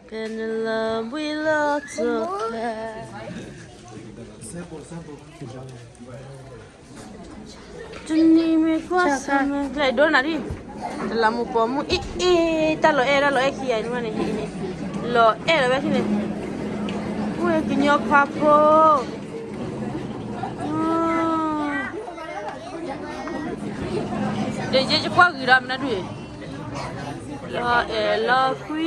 ကဲနလၢဘှံးလၢထီၣ်ခါ, တနံၤမ့ၢ်ကွၢ်ဆၢၣ်မဲာ် ကျဲဒိနၤဒံၣ်, တလးမူးပိာ်မုၣ်အ့ၣ်အ့ၣ် တၢ်လီၤအဲၣ် တၢ်လီၤအဲၣ်ခံဂၤအံၤန့ၣ်, လီၤအဲၣ်လီၤဝဲခံန့ၣ်, ဝဲကညီခွါဖိ ဒီးယဲယကွၢ်ဂ့ၤဒီးမနုၤဒုး, လီၤအဲၣ်လီၤကွံ,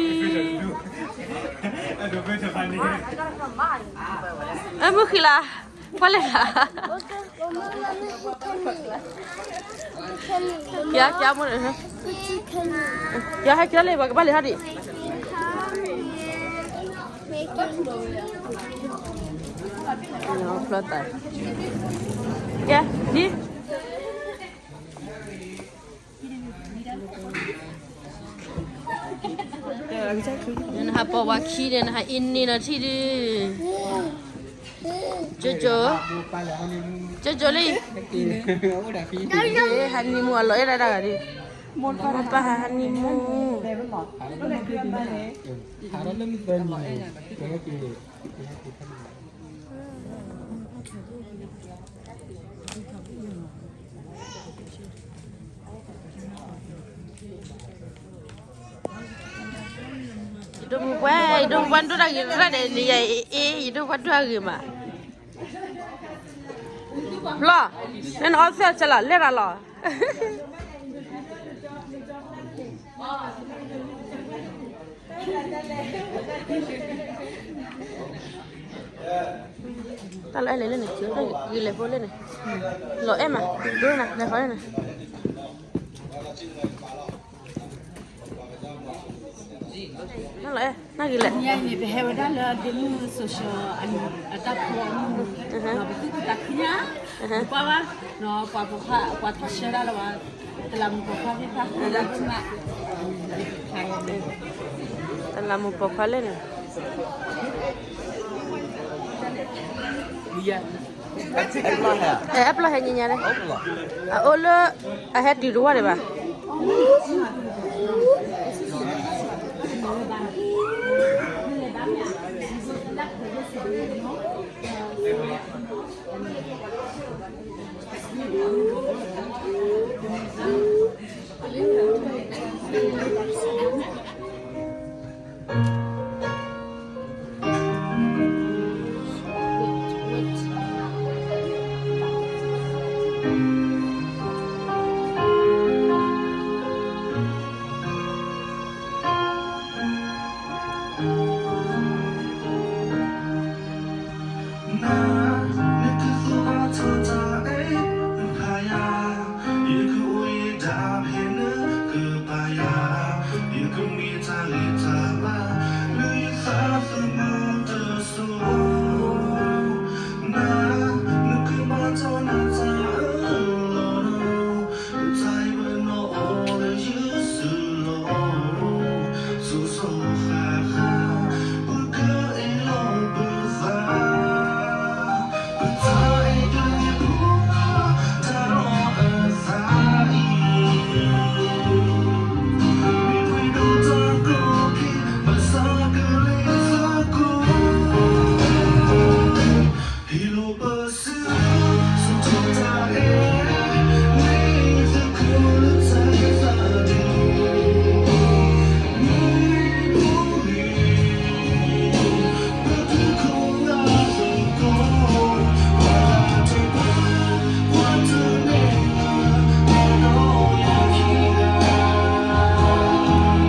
အမုၢ်ဃံလၤ, ကွၢ်လဲၣ်လၢ, ကဲကဲမိၢ်, ကဲဟဲကဲလၢ ပှၤကဘၣ်လဲၤထီၣ်ဒံး, ကဲ, ဒ် နဟးပိာ်ပှၤခံန့ၣ် နဟးအ့န့ၢ်နီၤထံၣ်ဒုး, ကၠိကၠိ, ကၠိကၠိလံ, honeymoon အလီၤအဲၣ်ဒၣ်တၢ်ဂၤဒုး, မိၢ်ပၢ်ဟး honeymoon ယဒိၣ်မူပှဲၤ ယဒိၣ်မူပှဲၤ ဒိၣ်တၢ်ဂ့ၤရၣ်ဒီးန့ၣ် ယအ့ၣ် ယဒိၣ်ပှဲၤဒိၣ်တၢ်ဂ့ၤမး, လီၤ, နနအီၣ်သၢဆၢလီၤ လဲၣ်ရၤလီၤ, တၢ်လီၤအဲၣ်လဲၣ်န့ၣ် ဂ့ၤလဲၣ်ဖိလဲၣ်န့ၣ်, လီၤအဲၣ်မး ဒိၣ်နၤ လဲၤဃီန့ၣ်, နလီၤအဲၣ် နဂ့ၤလဲၣ်, န့ၣ် ပဟဲဝဲဒၣ်လၢဒ့မုၣ် social အတၢ်ဖိအမုၢ်, ပသူၣ်ခုသးခုညါ, ပကွၢ်ဘၣ်, ပှၤထီၣ်ဆှၢဒၣ်လၢၤဘၣ်, တလးမူးပိာ်ခွါသ့ၣ်တဖၣ်, တလးမူးပိာ်ခွါလဲၣ်န့ၣ် အဲ အပျီၢ်ဟဲညါညါန့ၣ်, အအိၣ်လၢ အဟဲတုၤတဝီဒံးဘၣ်. နၤ နကသူၣ်ဘၣ်ထီၣ်တၢ်အဲၣ် နဖးယၤ, ယကအိၣ်ယံၤဒၣ်ဖဲနကပၤယၤ, ယကမ့ၢ်တၢ်ဂ့ၤတၢ်ဘၣ် လၢယသးသမူတစိၤ, နၤ နကဘၣ်ထီၣ်နၤတၢ်အၢၣ်လီၤနီၤ တၢ်အံၤပနီၣ်အီၤလၢယစုလီၤ, စိၤစိၤဃၣ်ဃၣ် ပကအဲၣ်လီၤပသး, ပတၢ်အဲၣ်ဒိးန့ၣ်ပူၤ တၢ်လီၤအသးအံၤ, မ့ၢ်ပှဲၤဒီးတၢ်ကီက့ၤ ဘၣ်ဆၣ်ကလဲၤသကိး ဟ့ၣ်လီၤပစု ဆူထီၣ်တၢ်အဲၣ် မ့ၢ်သကိးလၢတၢ်သးဒ် မ့ၢ်ပူၤန့ၣ် ပသုခိၣ်လၢသကိး ပှၤတပၢ ပှၤတနဲၣ် ပနီၣ်ယၤခံဂၤ ပကထီၣ်တု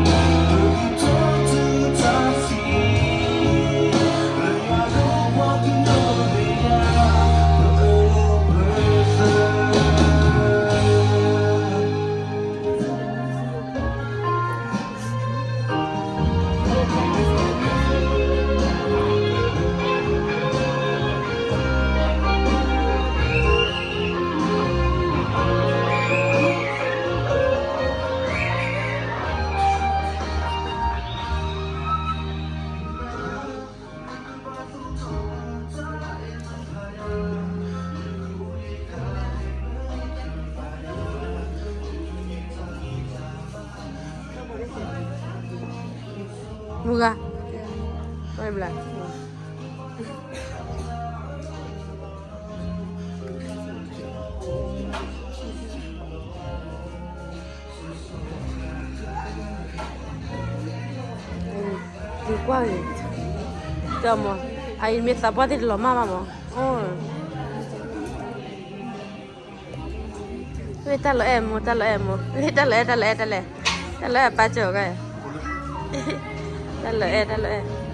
ၤတၢ်သံ မုၢ်ဂၤ, ဘျါ ကွၢ်ဂ့ၤ တမ့ၢ် အအံၤမ့ၢ်သးပှၢ်သ့ၣ်တလီၤမၢ်ဘၣ်မး မ့ၢ်တၢ်လီၤအဲၣ်မိၢ် တၢ်လီၤအဲၣ်မိၢ် မ့ၢ်တၢ်လီၤအဲၣ် တၢ်လီၤအဲၣ် တၢ်လီၤအဲၣ် တၢ်လီၤအဲၣ်ပၢ်ကၠီၤဂၤ တၢ်လီၤအဲၣ် တၢ်လီၤအဲၣ်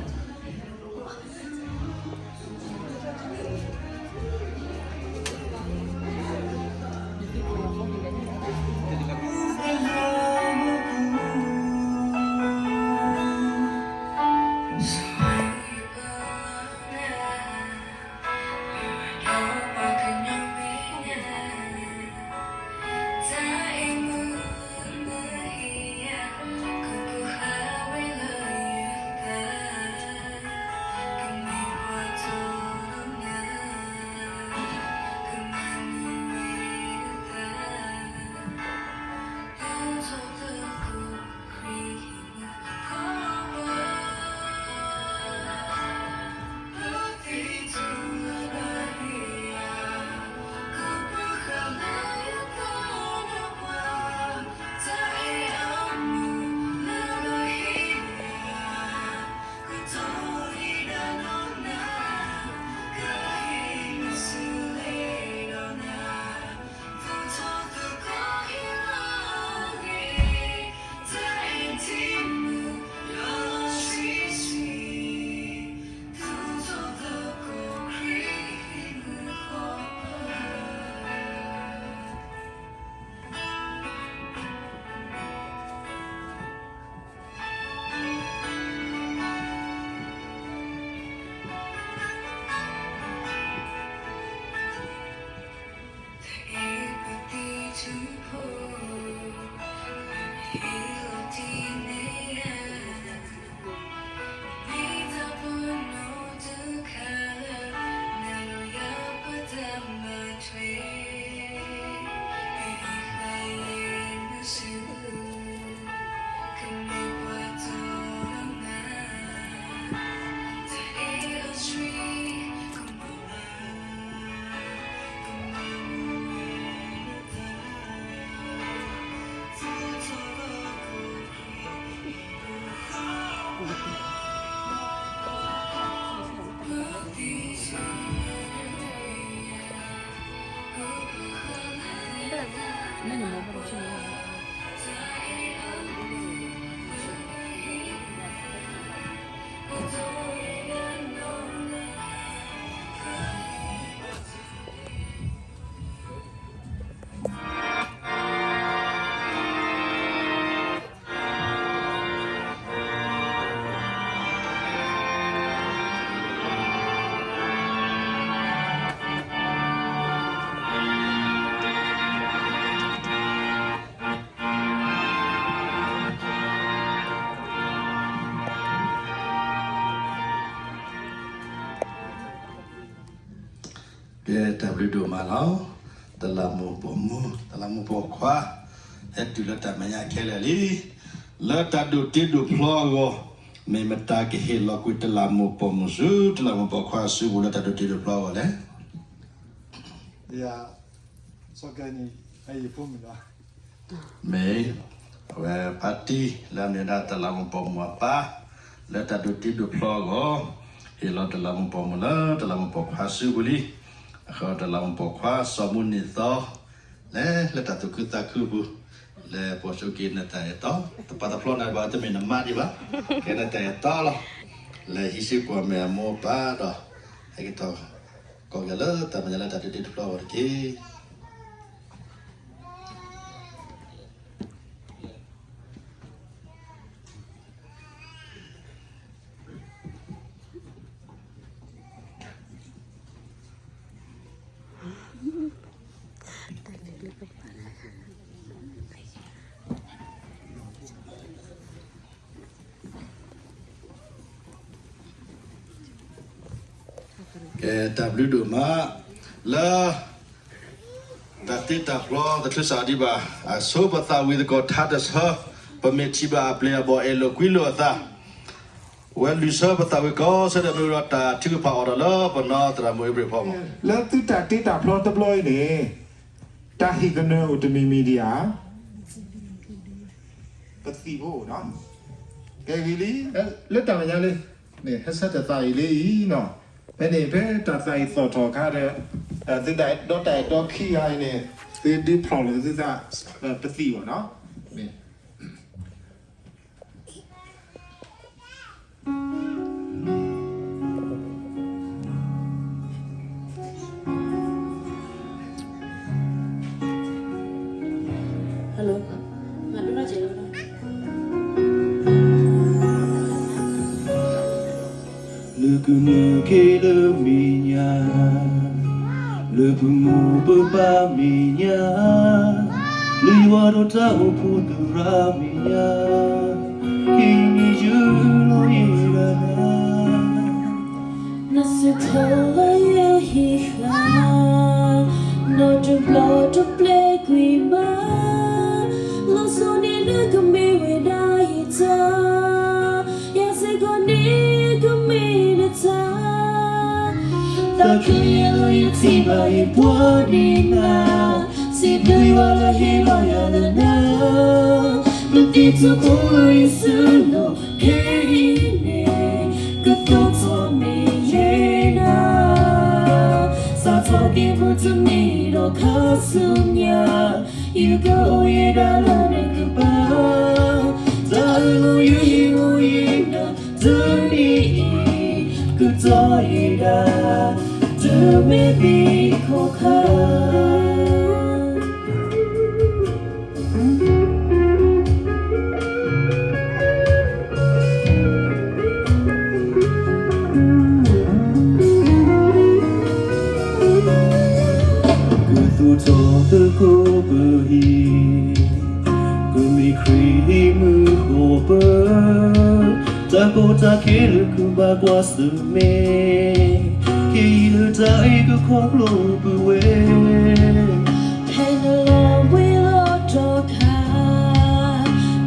ကဲ တၢ်ဘျုးဒိၣ်မးလီၤ. တလးမူးပိာ်မုၣ် တလးမူးပိာ်ခွါ ဟဲတုၤလၢတၢ်မဲာ်ညါခဲလၢာ်လံ. လၢတၢ်ဒိးတ့ဒိးဖျီအဂီၢ် မ့ၢ်မတၤကဟ့ၣ်လီၤကွံာ်တလးမူးပိာ်မုၣ်ဆူ တလးမူးပိာ်ခွါအစုပူၤလၢတၢ်ဒိးတ့ဒိးဖျီအဂီၢ်လဲၣ်. မ့ၢ် အဝဲပၢ်တံၢ်လၢအမ့ၢ်ဝဲဒၣ်တလးမူးပိာ်မုၣ်အပၢ် လၢတၢ်ဒိးတ့ဒိးဖျီအဂီၢ် ဟ့ၣ်လီၤတလးမူးပိာ်မုၣ်လၢတလးမူးပိာ်ခွါစုပူၤလံ. အဃိတလးမူးပိာ်ခွါစီၤမူနံၣ်သီ လဲၤလၢတၢ်သူၣ်ခုသးခုပူၤ လဲၤပိာ်ဆိက့ၤနတၢ်အဲၣ်တီ တပာ်တဖျီနၤဘၣ် တမ့ၢ်နမါဒံးဘၣ် ကဲနတၢ်အဲၣ်တီလီၤ. လဲၤဟံးစုကွၢ်မဲာ်အမိၢ်အပၢ်ဒီး ဟဲက့ၤထီၣ် ကိးက့ၤလၢတၢ်မဲာ်ညါလၢတၢ်ဒိးတ့ဒိးဖျီအဂီၢ်တက့ၢ်. ကဲ တၢ်ဘျုးဒိၣ်မး လၢ တၢ်တ့တၢ်ဖျီတချုးစးဒံးဘၣ် အဆိပသးဝံၤသကိးထါတဆၢ ပမ့ၢ်ထံၣ်ဘၣ်အပျဲၢ်အဘီၣ်အဲၣ်လိာ်ကွံလိာ်အသး ဝဲလုၢ်ဆၢပသးဝံၤကိးဆၢဒၣ် မ့ၢ်ဝဲဒၣ်တၢ်ထုကဖၣ်အီၤဒီးလၢပနီၢ်သရၣ်မုၣ်အ့ဘြံၤဖီမီၤ, လၢသုတၢ်တ့တၢ်ဖျီတဘျီအံၤန့ၣ်, တၢ်ဟ့ၣ်ကနၢအအိၣ်တမံၤမံၤဒံးဧါ. ပသံၣ်ဖိအိၣ်နီၤ, ကဲဂ့ၤလံ, လၢတၢ်မဲာ်ညါလံ, ဟဲဆၢထၢၣ်သးအံၤလံအံၤနီၤ, ဖဲန့ၣ် ဖဲတၢ်သးအံၤသီၣ်ထီၣ်အခါဒီး, သုဒီးတၢ်အဲၣ်တီခံဂၤအံၤန့ၣ်, သုဒုးဖျီၣ်လိာ်သုသး, ပသံၣ်အီၤနီၤ. လၢကမၢက့ၤလၢမဲာ်ညါ, လၢပမိၢ်ပပၢ်မဲာ်ညါ, လၢယွၤဒီးတၢ်အိၣ်ဖှိၣ်သရၣ်မဲာ်ညါ, က့ၤန့ၢ်ယုၢ်လီၤယဲဒၣ်လၢ နစံးထီၣ်လၢယဟံၣ်ဃာ်, နီၢ်တဘျီတပျဲကွံာ်မး, လီၤဆီန့ၣ်နကမ့ၢ်ဝဲဒၣ်ယတၢ်, ယၤစ့ၢ်ကီးန့ၣ်ကမ့ၢ်နတၢ်, သးခုယဲလၢယထံၣ်ဘၣ်ယပှၤဒ်နၤ, စံးဘျုးယွၤလၢဟ့ၣ်လီၤယၤလၢနၤ, မ့ၢ်တံၤထူဖိလၢယစုလိၤ ခဲအံၤန့ၣ်, ကသိးထီၣ်န့ၢ်ယဲဒၣ်, စးထီၣ်က့ၤမုၢ်တနံၤဒီးခါဆူညါ, ယကအိၣ်ယဲဒၣ်လၢနကပၤ, တၢ်အၢၣ်လီၤယဟ့ၣ်လီၤယဲဒၣ်, တနံၤအံၤ, ကတီၢ်ယဲဒၣ်, တုၤမ့ၢ်ဘံခီခါ ကသူၣ်ထီၣ်သကိးပဟံၣ်, ကမ့ၢ်ခရံာ်ဟံၣ်မုၢ်ဃီပၢ, တၢ်ကီတၢ်ခဲလၢကဘၣ်ကွၢ်ဆၢၣ်မဲာ်, ကယံာ်လၢတၢ်အံၤကခီဖျိပုၢ်ဝဲၢ်, ဖဲနလီၤဘှံးလီၤတီၤခါ,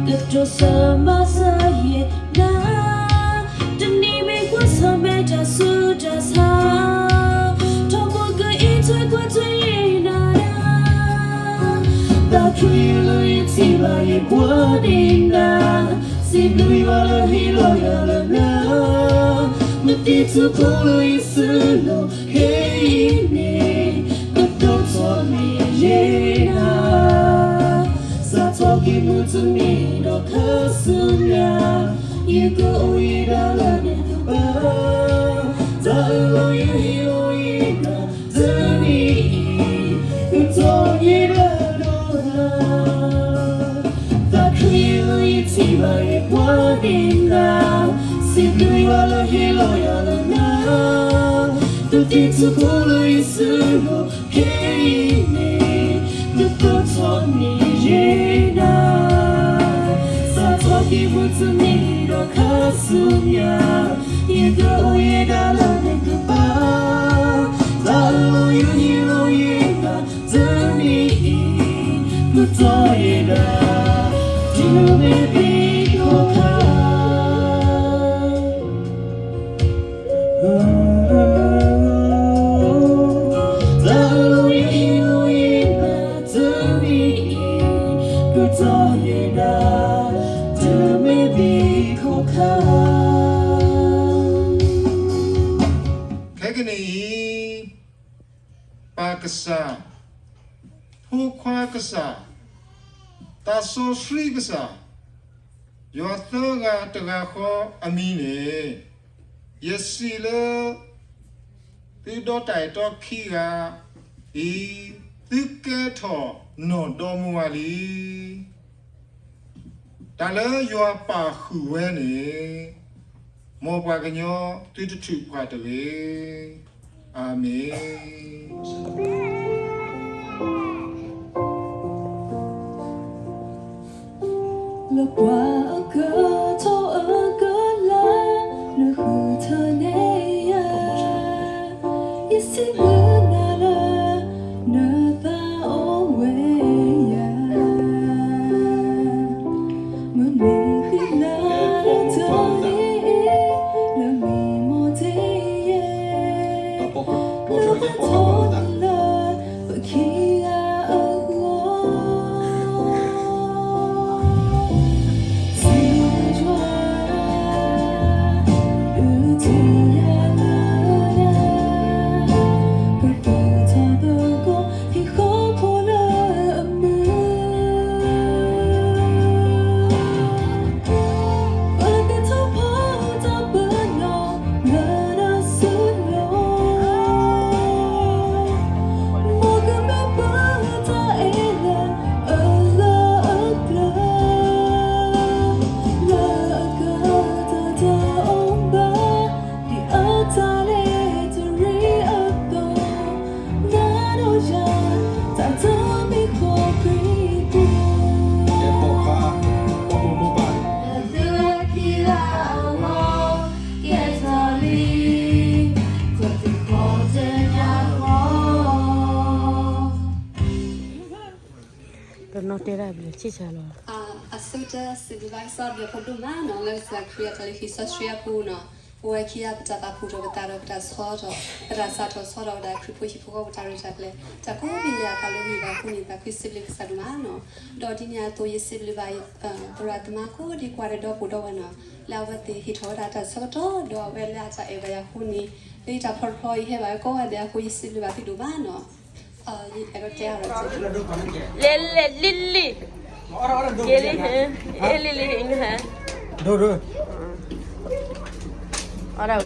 ကတိၤဆၢမၤစၢၤယဲနၤ, တနံၤမ့ၢ်ကွၢ်ဆၢၣ်မဲာ်တၢ်ဆူးတၢ်ဆါ, ထီဘိကအံးထွဲကွၢ်ထွဲယဲနၤ, သးခုယဲလၢယထံၣ်ဘၣ်ယပှၤဒ်နၤ, စံးဘျုးယွၤလၢဟ့ၣ်လီၤယၤလၢနၤ, မ့ၢ်တံၤထူဖိလၢယစုလိၤ ခဲအံၤန့ၣ်, ကသိးထီၣ်န့ၢ်ယဲဒၣ်, စးထီၣ်က့ၤမုၢ်တနံၤဒီးခါဆူညါ, ယကအိၣ်ယဲဒၣ်လၢနကပၤ, တၢ်အၢၣ်လီၤယဟ့ၣ်လီၤယဲဒၣ်, တနံၤအံၤ, ကတီၢ်ယဲဒၣ်ဒီးနၤ, သးခုယဲလၢယထံၣ်ဘၣ်ယပှၤဒ်နၤ, စံးဘျုးယွၤလၢဟ့ၣ်လီၤယၤလၢနၤ, မ့ၢ်တံၤထူဖိလၢယစုလိၤ ခဲအံၤန့ၣ်, ကသိးထီၣ်န့ၢ်ယဲဒၣ်, စးထီၣ်က့ၤမုၢ်တနံၤဒီးခါဆူညါ, ယကအိၣ်ယဲဒၣ်လၢနကပၤ, တၢ်အၢၣ်လီၤယဟ့ၣ်လီၤယဲဒၣ်, တနံၤအံၤ, ကတီၢ်ယဲဒၣ်, တုၤမ့ၢ်ဘံခီခါ တၢ်အၢၣ်လီၤယဟ့ၣ်လီၤယဲဒၣ်တနံၤအံၤ, ကတီၢ်ယဲဒၣ်, တုၤမ့ၢ်ဘံခီခါ. ခဲကနံၣ်အံၤ, ပၢ်ကစၢ်, ဖိခွါကစၢ်, သးစီဆှံကစၢ်, ယွၤသၢဂၤတဂၤဃီအမံၤန့ၣ်, ယစံးလၢ သုဒီတၢ်အဲၣ်တီခံဂၤအံၤ, သုကဲထီၣ်နီၢ်ဒီမါဝၤလံ. တၢ်လၢယွၤပာ်ဃုာ်ဝဲန့ၣ်, မ်ပှၤကညီသုတထုးဖးတဂ့ၤ. အၤမ့ၣ်. လၢပှၤအကတီၢ်အကလၤ, နဃုထၢန့ၢ်ယၤ, ယစံးဘျုးနၤလၢ နသးအိၣ်ဝဲယၤ, မ့ၢ်နဃုနၤလၢတနံၤအံၤ တဲဒၣ်ဘျုးဆံၣ်ဆါလီၤ. အဆိကတၢၢ် စံးဘျုးဘၣ်ကစၢ်ယွၤဒိၣ်မးနီၤ လၢကစၢ်ခရံာ်အတၢ်လုၢ်ဟံၣ်စီဆှံအပူၤနီၤ, ပဝဲခံဂၤပတၢ်ပာ်ဖှိၣ်ထီၣ်ပသးဒီးပတၢ်ဆီထီၣ်, ပတၢ်စးထီၣ်ဆီထီၣ်ဝဲဒၣ်ခရံာ်ဖိဟံၣ်ဖိဃီဖိတၢ်ရဲၣ်တၢ်ကျဲၤ, တၢ်ကိးမံၤလၢအသးလၢဂံၢ်ဘါအဃိန့ၣ် သးခုစံးဘျုးကစၢ်ဒိၣ်မးနီၤ. ဒီးဒ်န့ၣ်အသိးယစံးဘျုးဘၣ် သရၣ်သမါကိးဒံးကွၢ်ဒီးဒီပုၢ်ဒီဝဲၢ်နီၤ, လၢအဝဲသ့ၣ်ဟ့ၣ်ထီၣ်ဝဲဒၣ်တၢ်ဆၢကတီၢ် ဒီးအဝဲလၢအတၢ်အဲၣ်ဘၣ်ယၤအဃိန့ၣ်, လၢယတၢ်ဖျီတဖျီအံၤဟဲဘၣ်ဝဲကိးဂၤဒဲးအဃိ ယစံးဘျုးဘၣ်သုဒိၣ်မးနီၤ. ယအဲၣ်ဒိးတဲအါထီၣ် လဲၤလဲၤလံလံ, က့ၤလံ, လံလံ, ဒိဒိ, အီဒၣ်